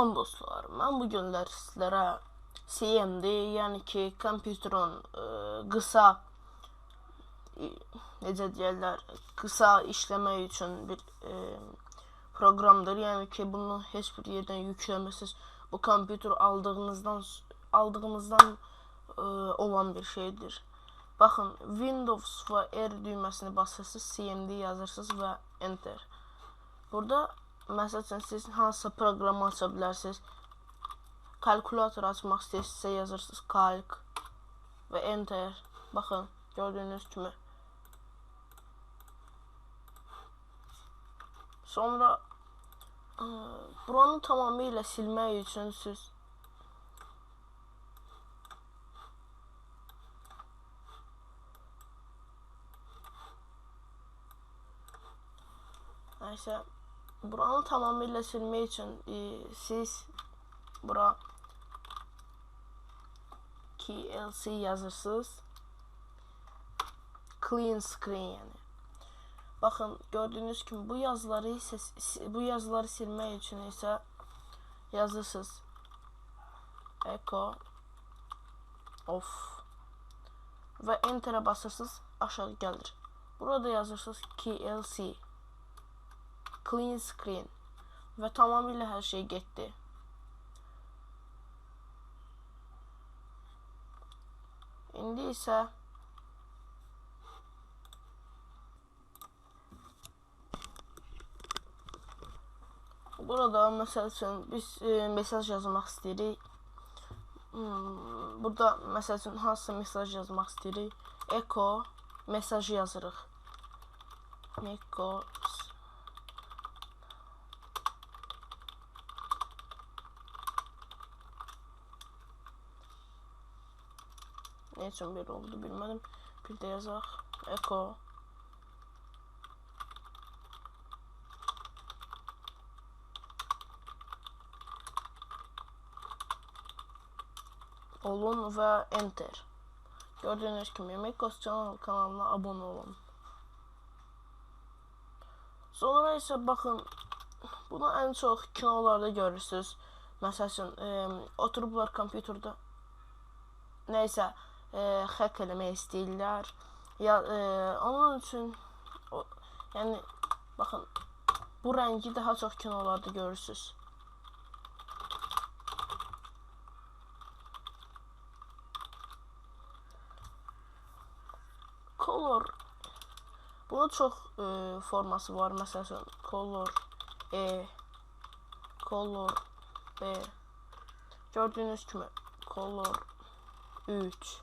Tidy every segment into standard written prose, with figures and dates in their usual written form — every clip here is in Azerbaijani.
Salam dostlar, mən bu günlər sizlərə CMD, yəni ki, kompüterin qısa, necə deyərlər, qısa işləmək üçün bir proqramdır. Yəni ki, bunu heç bir yerdən yükləməsiz. Bu kompüter aldığınızdan olan bir şeydir. Baxın, Windows və R düyməsini basırsınız, CMD yazırsınız və Enter. Burada məsəl üçün siz hansısa proqramı aça bilərsiniz. Kalkülator açmaq istəyirsinizsə yazırsınız calc və Enter. Baxın, gördüyünüz kimi. Sonra buranı tamamilə silmək üçün siz nəysə, buranı tamamilə silmək üçün siz bura KLC yazırsınız. Clean screen yəni. Baxın, gördüyünüz kimi bu yazıları isə bu yazıları silmək üçün isə yazırsınız. Echo off və Enter'ə basırsınız, aşağı gəlir. Burada yazırsınız KLC Clean screen və tamamilə hər şey getdi. İndi isə burada məsəl üçün biz mesaj yazmaq istəyirik. Burada məsəl üçün hansısa mesaj yazmaq istəyirik. Echo mesajı yazırıq. Echo nə üçün belə oldu bilmədim. Bir də yazaq. Echo olun və Enter. Gördüyünüz kimi Mekos Channel kanalına abunə olun. Sonra isə baxın, bunu ən çox kinolarda görürsünüz. Məsəl üçün, oturublar kompüterdə nəysə hack eləmək istəyirlər. Ya, onun üçün yəni baxın, bu rəngi daha çox kinolarda görürsünüz. Color, bunun çox forması var. Məsəl üçün color E, color B. Gördüyünüz kimi color 3.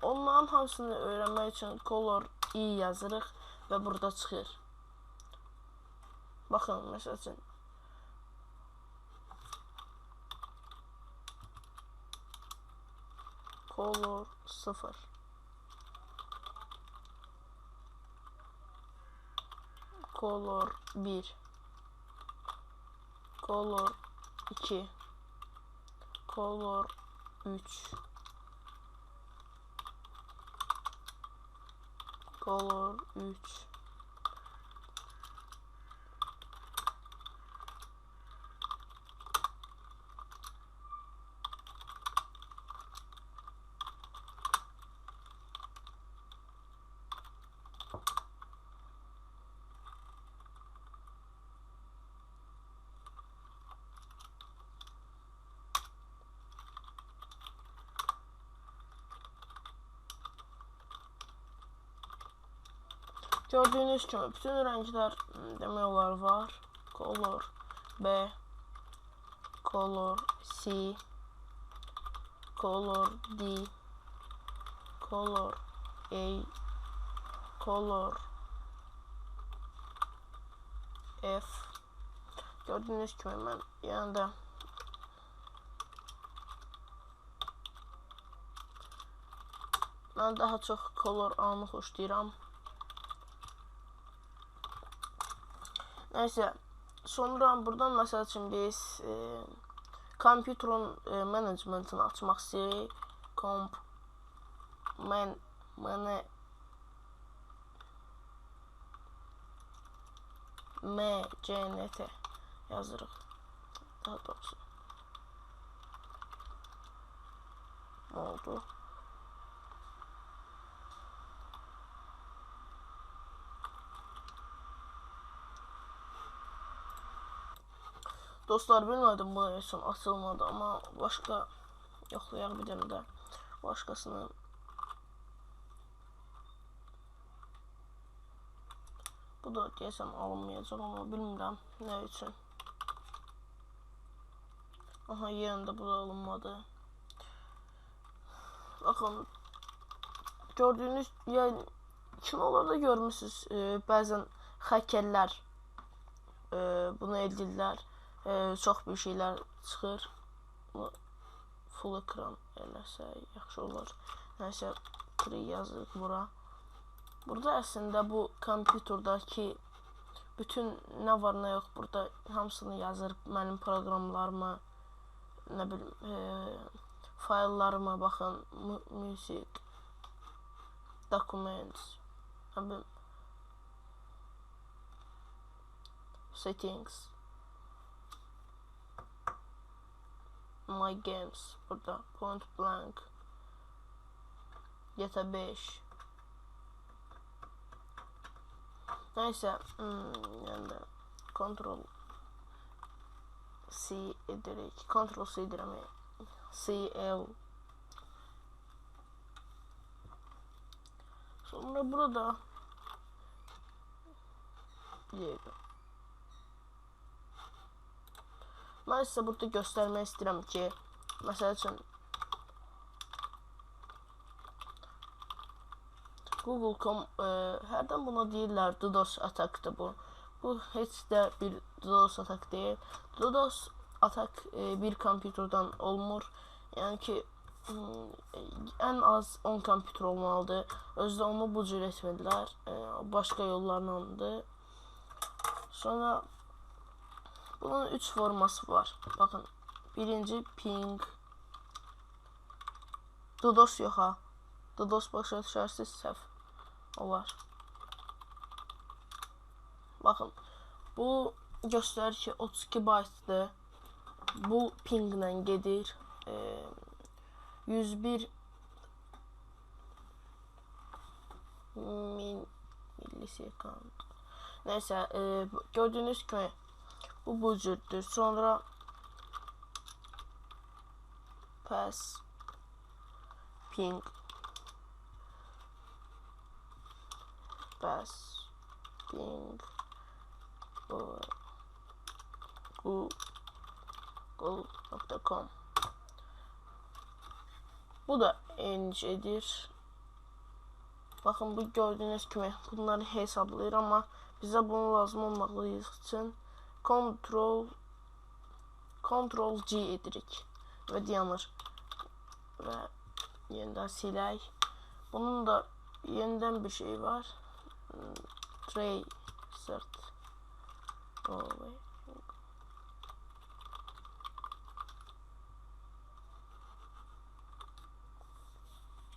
Onların hamısını öyrənmək üçün color I yazırıq və burada çıxır. Baxın, məsəl üçün color 0. Color 1. Color 2. Color 3. Color 3. Gördüyünüz kimi bütün rənglər demək olar var. Color B, Color C, Color D, Color A, Color F. Gördüyünüz kimi mən yəni də mən daha çox Color A-nı xoşlayıram. Nəysə, sonra buradan məsəl üçün biz kompüterin managementini açmaq istəyirik. Comp man M C N T. yazırıq. Daha doğrusu. Nə oldu? Dostlar, bilmədim bu nə üçün açılmadı, amma başqa yoxlayaq bir dənə də başqasını. Bu da deyəsən alınmayacaq, amma bilmirəm nə üçün. Aha, yenə də bu da alınmadı. Baxın, gördüyünüz, yəni kinolarda görmüsünüz, bəzən hackerlər bunu edirlər. Çox bir şeylər çıxır. Full ekran eləsək yaxşı olar. Nəysə, tree yazırıq bura. Burada əslində bu kompüterdəki bütün nə var nə yox burada hamısını yazır. Mənim proqramlarımı, nə bilim, fayllarıma baxın, music, documents, nə bilim, settings, my games, burada point blank, GTA 5. Neyse, yəni Ctrl C edirik. Ctrl C edirəm. C L. Sonra burada bir dəqiqə. Mən sizə burada göstərmək istəyirəm ki, məsəl üçün Google.com, hərdən buna deyirlər DDoS atakdır bu. Bu heç də bir DDoS atak deyil. DDoS atak bir kompüterdən olmur. Yəni ki, ən az 10 kompüter olmalıdır. Özü də onu bu cür etmirlər. Başqa yollarlandır. Sonra bunun 3 forması var. Baxın, birinci ping. DDoS yox ha. DDoS başa düşərsiniz, səhv olar. Baxın, bu göstərir ki, 32 baytdır. Bu pinglə gedir. 101 milisekund. Neyse, gördüyünüz kimi bu cürdür. Sonra pass ping pass ping google.com. Bu da NG'dir. Baxın, bu gördüyünüz kimi bunları hesablayır, amma bizə bunu lazım olmadığı üçün Ctrl C edirik və dayanır. Və yenidən silək. Bunun da yenidən bir şey var. Tracert.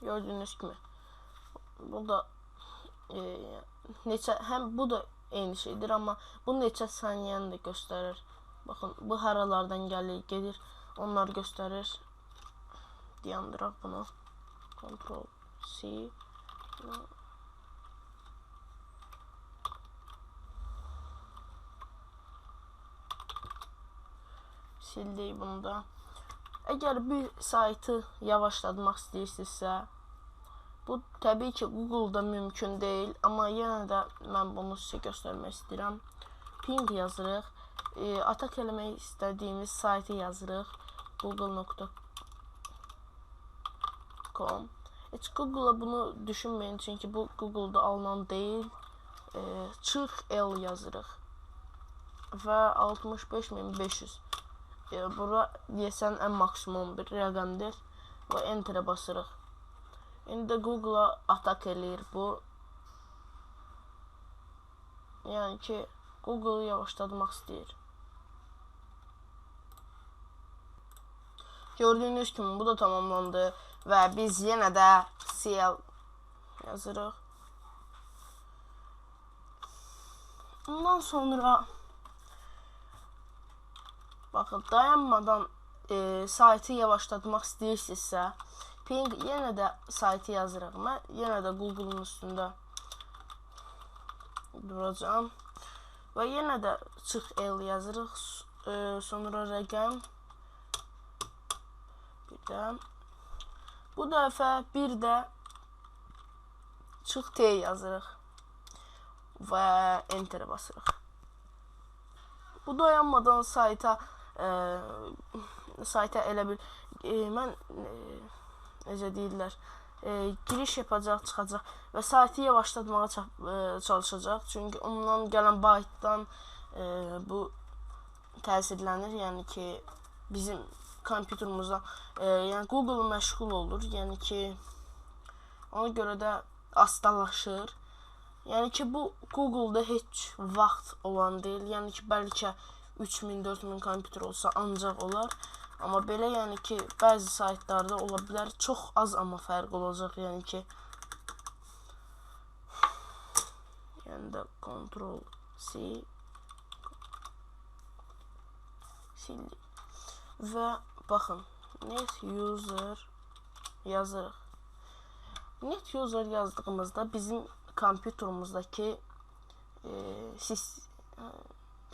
Gördüyünüz kimi bu da neçə, həm bu da eyni şeydir, amma bu neçə saniyəni də göstərir. Baxın, bu haralardan gəlir, gedir, onlar göstərir. Dayandıraq bunu. Ctrl C. Sildik bunu da. Əgər bir saytı yavaşlatmaq istəyirsinizsə, bu təbii ki Google-da mümkün deyil, amma yenə də mən bunu sizə göstərmək istəyirəm. Ping yazırıq. Atak eləmək istədiyimiz saytı yazırıq. Google.com. Heç Google-a bunu düşünməyin, çünki bu Google-da alınan deyil. Çıx L yazırıq. Və 65500. Bura deyəsən ən maksimum bir rəqəmdir və Enter-ə basırıq. İndi Google-a atak eləyir bu. Yəni ki, Google-ı yavaşlatmaq istəyir. Gördüyünüz kimi bu da tamamlandı və biz yenə də CL yazırıq. Bundan sonra Baxın, dayanmadan saytı yavaşlatmaq istəyirsinizsə, ping yenə də saytı yazırıq. Mən yenə də Google-un üstündə duracağam. Və yenə də çıx L yazırıq. Sonra rəqəm. Bir də. Bu dəfə bir də çıx T yazırıq. Və Enter basırıq. Bu dayanmadan sayta elə bir mən necə deyirlər, giriş yapacaq, çıxacaq və saytı yavaşlatmağa çalışacaq. Çünki ondan gələn baytdan bu təsirlənir. Yəni ki, bizim kompüterimizdə, yəni Google məşğul olur. Yəni ki, ona görə də astalaşır. Yəni ki, bu Google-da heç vaxt olan deyil. Yəni ki, bəlkə 3000, 4000 kompüter olsa ancaq olar. Amma belə, yəni ki, bəzi saytlarda ola bilər. Çox az amma fərq olacaq. Yəni ki, yəni də Ctrl C sildik. Və baxın, net user yazırıq. Net user yazdığımızda bizim kompüterimizdəki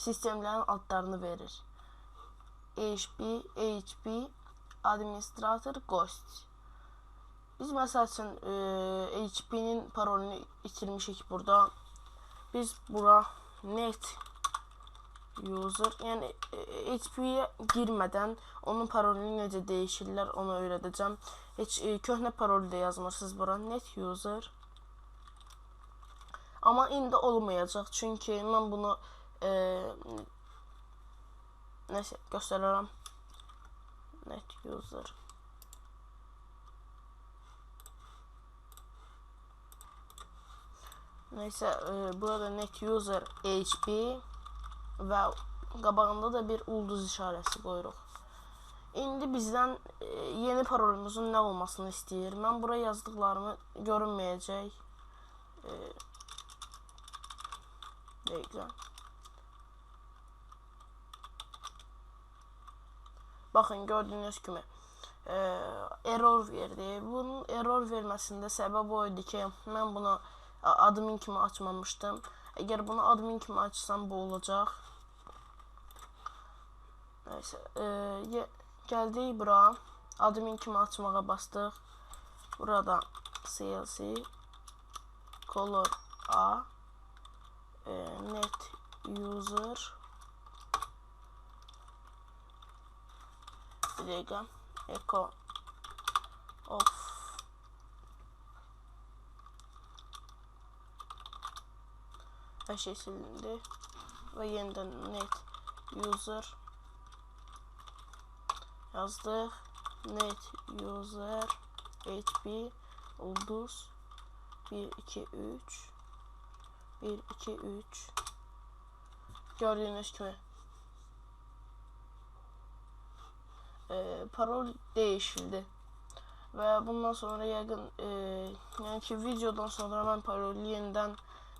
sistemlərin adlarını verir. HP, Administrator, Ghost. Biz məsəl üçün HP-nin parolunu itirmişik burada. Biz bura net user, yəni HP-yə girmədən onun parolunu necə dəyişirlər onu öyrədəcəm. Heç köhnə parolu da yazmırsınız bura. Net user. Amma indi olmayacaq, çünki mən bunu nəsə göstərərəm. Net user. Neysə, burada net user HP və qabağında da bir ulduz işarəsi qoyuruq. İndi bizdən yeni parolumuzun nə olmasını istəyir. Mən bura yazdıqlarımı görünməyəcək. Dəqiqə. Baxın, gördüyünüz kimi error verdi. Bunun error verməsində səbəb o idi ki, mən bunu admin kimi açmamışdım. Əgər bunu admin kimi açsam bu olacaq. Neysə, gəldik bura. Admin kimi açmağa bastıq. Burada CLC color A net user. Bir dəqiqə. Echo off. Hər şey silindi. Və yenidən net user yazdıq. Net user HP ulduz 1 2 3 1 2 3. Gördüyünüz kimi parol değişildi. Və bundan sonra yəqin yəni ki, videodan sonra mən parolu yenidən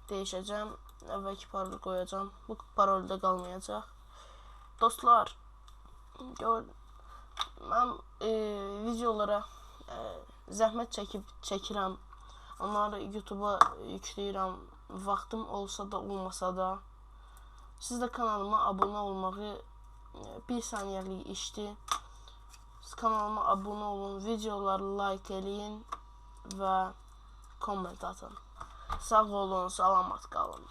değişəcəm. Əvvəlki parolu qoyacağam. Bu parol da qalmayacaq. Dostlar, mən videolara zəhmət çəkib çəkirəm. Onları YouTube'a yükləyirəm. Vaxtım olsa da olmasa da. Siz də kanalıma abunə olmağı bir saniyəlik işdir. Siz kanalıma abunə olun, videoları like eləyin və komment atın. Sağ olun, salamat qalın.